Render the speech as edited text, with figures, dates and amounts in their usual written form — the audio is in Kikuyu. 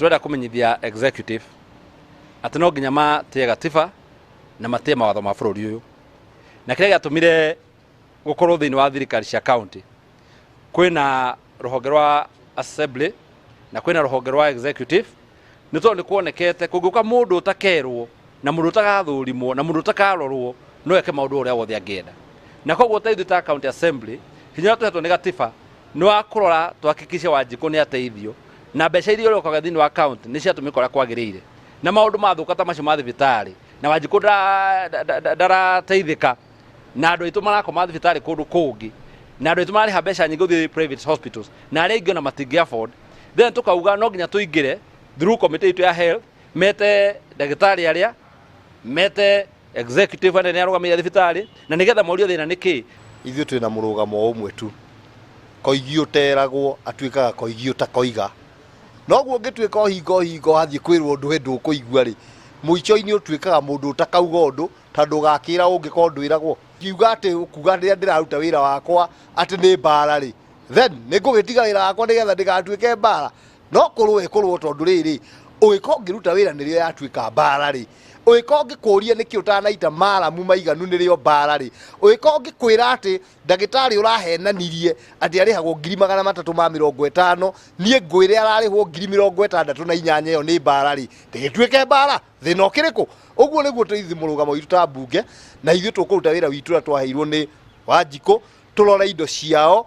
Tũrenda kũmenyithia executive atĩ no nginya matĩe gatiba na matĩe mawatho ma bũrũri ũyũ. Na kĩrĩa gĩatũmire gũkorwo thĩinĩ wa thirikari cia county kwĩna rũhonge rwa assembly na kwĩna rũhonge rwa executive nĩ tondũ nĩ kuonekete kũngĩũka mũndũ ũtakerwo na mũndũ ũtagathũrimwo na mũndũ ũtakarorwo no eke maũndũ ũrĩa wothe angĩenda. Na koguo ta ithuĩ ta county assembly, hinya ũrĩa tũhetwo nĩ gatiba nĩ wa kũrora tuhakikishe Wanjikũ nĩ ateithio na mbeca iria ũrokaga thĩinĩ wa county nĩ ciatũmĩka ũrĩa kwagĩrĩire. Na maũndũ mathũka ta macio ma thibitarĩ na Wanjikũ ndarateithĩka na andũ aitũ marakoma thibitarĩ kũndũ kũngĩ na andũ aitũ mararĩha mbeca nyingĩ gũthiĩ private hospitals na arĩa aingĩ ona matingĩ afford, then tũkauga no nginya tũingĩre through committee itũ ya health, mete ndagĩtarĩ arĩa mete executive anene arũgamĩrĩri a thibitarĩ na nĩgetha morio thĩna nĩ kĩ. Ithuĩ twĩna mũrũgamo o ũmwe tu, koigi ũteragwo atuĩkaga koigi ũtakoiga. Noguo ũngĩtuĩka o hingo o hingo wathiĩ kwĩrwo ũndũ we ndũkũigua rĩ, mũico-inĩ ũtuĩkaga mũndũ ũtakauga ũndũ tondũ ũgakĩra ũngĩkorwo ndwĩragwo. Ngiuga atĩ kuga rĩrĩa ndĩraruta wĩra wakwa atĩ nĩ mbara rĩ, then nĩ ngũgĩtiga wĩra wakwa nĩgetha ndĩgatuĩke mbara? No kũrũa ĩkũrũo tondũ rĩrĩ, ũgĩkorwo ngĩruta wĩra nĩrĩo yatuĩka mbara rĩ, ũgĩkorwo ngĩkũria nĩkĩ ũtanaita maramu maiganu nĩrĩo mbara rĩ, ũgĩkorwo ngĩkwĩra atĩ ndagĩtarĩ ũrahenanirie atĩ arĩhagwo 350,000, niĩ ngwĩre ararĩhwo 68,000, ĩyo nĩ mbara rĩ, ndĩgĩtuĩke mbara? Thĩna ũkĩrĩ kũ? Ũguo nĩguo tũithuĩ mũrũgamo witũ ta mbunge, na ithuĩ tũkũruta wĩra witũ ũrĩa twaheirwo nĩ Wanjikũ, tũrore indo ciao.